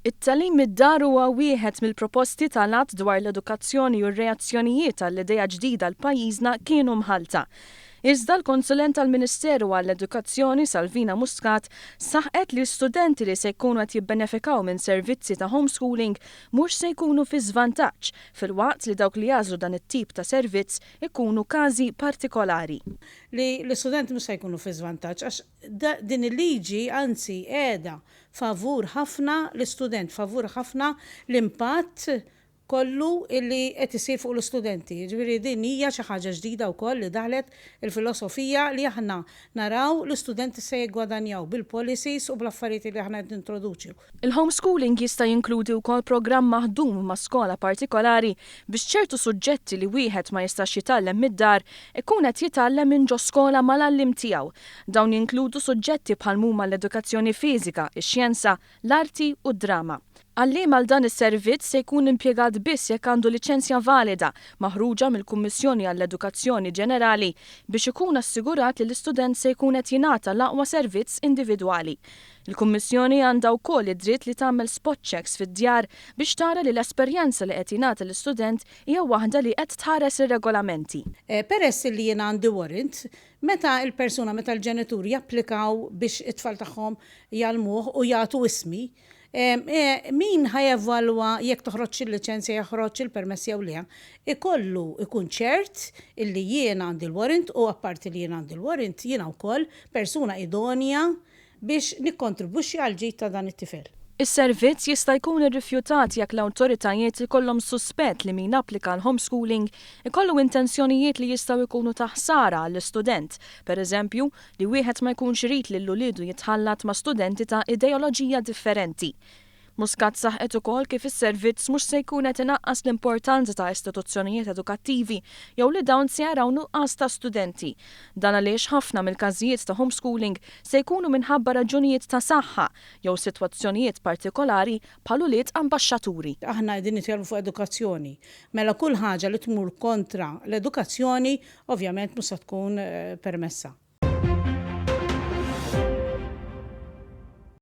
It-tagħlim mid-dar huwa wieħed mill-proposti tal-Att dwar l-Edukazzjoni u r-reazzjonijiet għall-idea ġdida għal pajjiżna kienu mħallta. Iżda l-konsulent tal-Ministeru għall-Edukazzjoni Salvina Muscat saħqet li studenti li se jkunu qed jibbenefikaw minn servizzi ta' homeschooling mhux se jkunu fi żvantaġġ, filwaqt li dawk li jagħżlu dan it-tip ta' servizz ikunu każi partikolari. Li l-istudenti mhux se jkunu fi żvantaġġ għax din il-liġi anzi qiegħda favur ħafna l-istudent, favur ħafna l-impatt kollu illi qed isir fuq l-istudenti. Jiġifieri din hija xi ħaġa ġdida wkoll li daħlet il-filosofija li aħna naraw l-istudenti se jiggwadanjaw bil-policies u bl-affarijiet li aħna qed nintroduċu. Il-homeschooling jista' jinkludi wkoll programm maħdum ma' skola partikolari biex ċertu suġġetti li wieħed ma jistax jitgħallem mid-dar ikun qed jitgħallem minn ġo skola mal-għalliem tiegħu. Dawn jinkludu suġġetti bħal huma l-edukazzjoni fiżika, ix-xjenza, l-arti u d-drama. Għalliem għal dan is-servizz se jkun impjegat biss jekk għandu liċenzja valida maħruġa mill-Kummissjoni għall-Edukazzjoni Ġenerali biex ikun assigurat li l-istudent se jkun qed jingħata l-aqwa servizz individwali. Il-Kummissjoni għandha wkoll id-dritt li tagħmel spot checks fid-djar biex tara li l-esperjenza li qed jingħata l-istudent hija waħda li qed tħares ir-regolamenti. Peress li jiena għandi warrant, meta l-persuna, meta l-ġenituri japplikaw biex it-tfal tagħhom jgħallmuh u jagħtu ismi, min ħa jevalwa jekk toħroġx il-liċenzja, joħroġx il-permess jew le, ikollu jkun ċert illi jiena għandi l-warrant u apparti li jiena għandi l-warrant, jiena wkoll persuna idonja biex nikkontribwixxi għall-ġid ta' dan it-tifel. Is-servizz jista' jkun irrifjutat jekk l-awtoritajiet ikollhom suspett li min applika l-homeschooling ikollu intenzjonijiet li jistgħu jkunu ta' ħsara għall-istudent, per eżempju, li wieħed ma jkunx irid lil uliedu jitħallat ma' studenti ta' ideoloġija differenti. Muscat saħqet ukoll kif is-servizz mhux se jkun qed inaqqas l-importanza ta' istituzzjonijiet edukattivi jew li dawn se jaraw nuqqas ta' studenti. Dan għaliex ħafna mill-każijiet ta' homeschooling se jkunu minħabba raġunijiet ta' saħħa jew sitwazzjonijiet partikolari bħal ulied ambaxxaturi. Aħna qegħdin nitkellmu fuq edukazzjoni. Mela kull ħaġa li tmur kontra l-edukazzjoni ovvjament mhux se tkun permessa.